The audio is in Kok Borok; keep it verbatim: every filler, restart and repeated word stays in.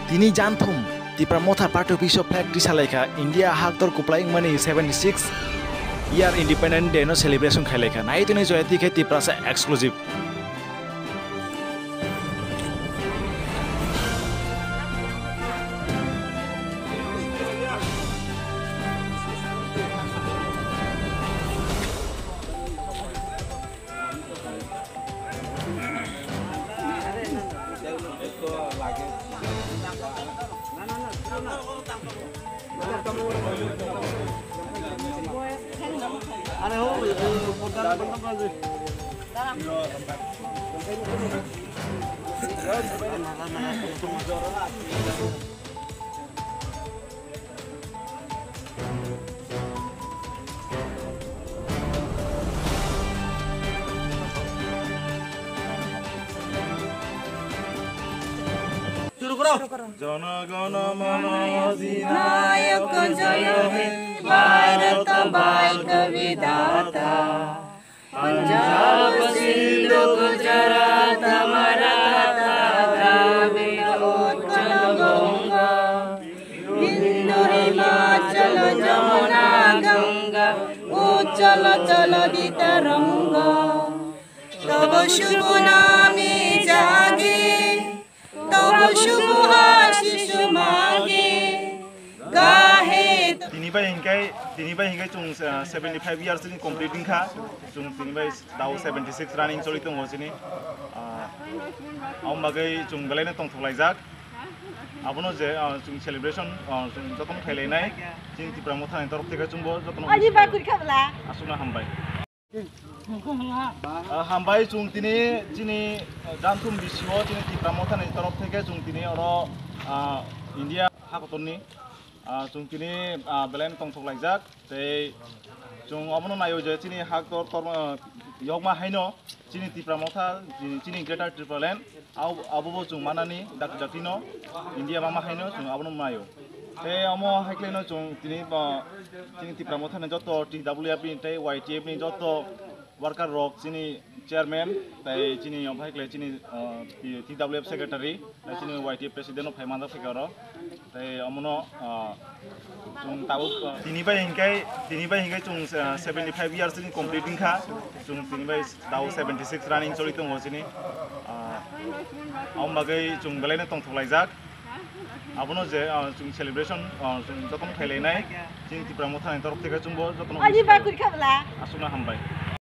Tini janthum Tipra Motha Party Office o flag tisa laikha, India haktor kuplai wngmani seventy six year Independent Day no celebration khai laikha. Nai tini joyati khe Tiprasa exclusive. জনগণ মন অধিনায়ক জয় হে ভারত ভাগ্য বিধাতা। পঞ্জাব সিন্ধু গুজরাট মরাঠা দ্রাবিড় উৎকল গঙ্গা। সিন্ধু হিমাচল যমুনা গঙ্গা উচ্ছল চলতি তরঙ্গ। তব শুভ নামে জাগে, তব শুভ আশিস মাগে, গাহে। Tini bai hinkai, tini bai hinkai chung, ah, seventy five years ni complete wngkha. Chung tini bai dao seventy six running choli tongo chini. Ah, aboni bagwi chung belai no tongthok laijak. Abono je, ah, chung celebration, ah, chung jotono khlai lainai, chini Tipra Mothani torof theke chungbo jotono wish khlaio. Aswkno hambai. Ah, hambai, chung tini chini, ah, janthum bisio chini Tipra Mothani torof theke chung tini oro, ah, India hakotorni, ah, chung tini, ah, belai no tongthok laijak. Tei chung omono naio je chini haktor tor-, ah, yokma haino chini Tipra Motha, chini, chini Greater Tipraland, abo, abobo chung manani dakti dakti no India mama haino chung abono naio. Tei omo haiklai no chung tini bo chini Tipra Mothani joto T W F ni tei Y T F ni joto worker rok, chini chairman tei chini omo haiklai chini, ah, T W F secretary, tei chini Y T F president no phai manjak phaikha oro. Tei omono, ah, chung tabuk, ah, tini bai hinkai, tini bai hinkai chung, ah, seventy five years ni complete wngkha. Chung tini bai dao seventy six running choli tongo chini. Ah, aboni bagwi chung belai no tongthok laijak. Abono je, ah, chung celebration, ah, chung jotono khlai lainai, chini Tipra Mothani torof theke chungbo jotono wish khlaio. Aswkno hambai.